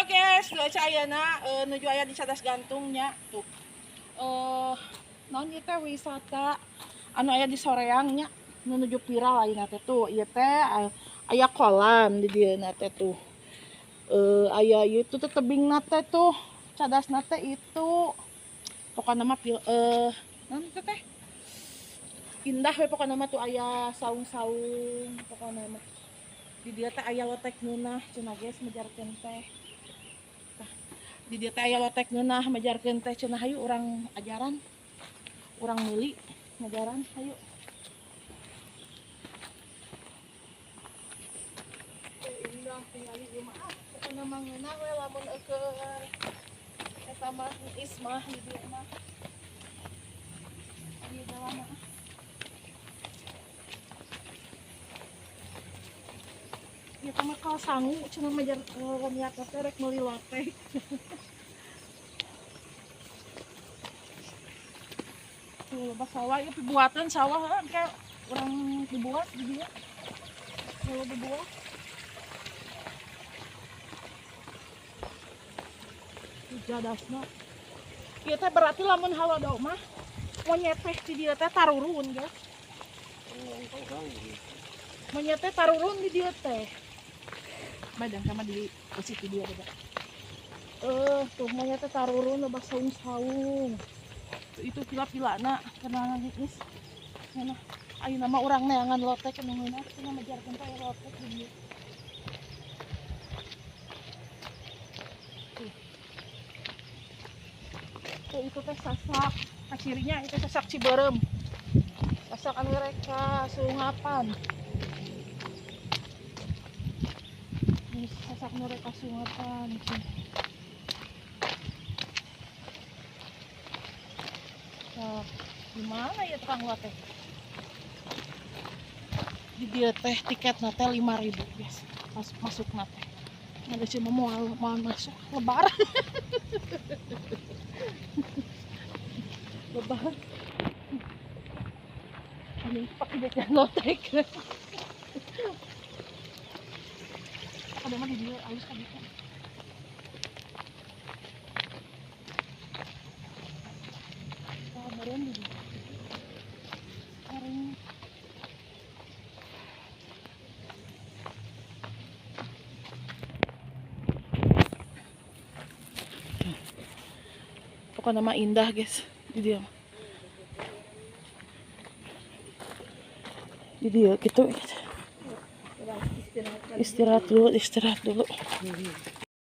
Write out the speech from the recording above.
Guys, tuh aca ayeuna nuju aya di Cadas Gantungnya tuh. Naon ieu teh wisata anu aya di Soreang nya, nu nuju viral ayeuna teh tuh. Ieu teh aya kolam di dieu teh tuh. Aya ieu tuh tebingna teh tuh, cadasna teh itu. Pokona mah naon teh teh? Indah we pokona mah tuh aya saung-saung pokona mah. Di dieu teh aya lotek ngeunah cenah guys mejarkeun teh. Tah, di dieu teh aya lotek ngeunah mejarkeun teh cenah, hayu urang ajaran. Urang meuli ngajaran hayu. Indah tingali ieu mah, ah pokona mah ngeunah we lamun eueuh eta mah ismah di dieu mah. Di dalam mah. Ya mah kalau sangu cuma mejar niat teh rek meuli lotek. Tuh loba sawah ieu pibuatan sawah heuh engke urang dibuat di dieu. Kalau dibuat. Jadasna. Ieu teh berarti lamun halodo mah monyet teh di dieu teh tarurun guys. Monyet teh tarurun di dieu teh. Badan sama di posisi dia beda. Tuh monyet teh tarurun loba saung-saung. Itu pila-pilana karena geus. Nah, ayeuna mah urang neangan lotek anu ngeunah cenah mejarkeun teh lotek di dieu. Tuh. Tuh itu teh sasak, kacirinya itu sasak Cibeureum. Sasak anu reka sungapan. Sasak nu reka sungapan. Nah, gimana ya tukang lotek? Di dieu teh tiketna teh 5.000 guys. Pas masukna teh. Ada cuma mau masuk lebaran. Lebaran. Ini pakai jajan lotek. Ada mah di dieu alus ka ditu. Tah meureun di dieu. Kering. Pokoknya mah indah guys di dieu mah. Di dieu gitu. Istirahat dulu, istirahat dulu.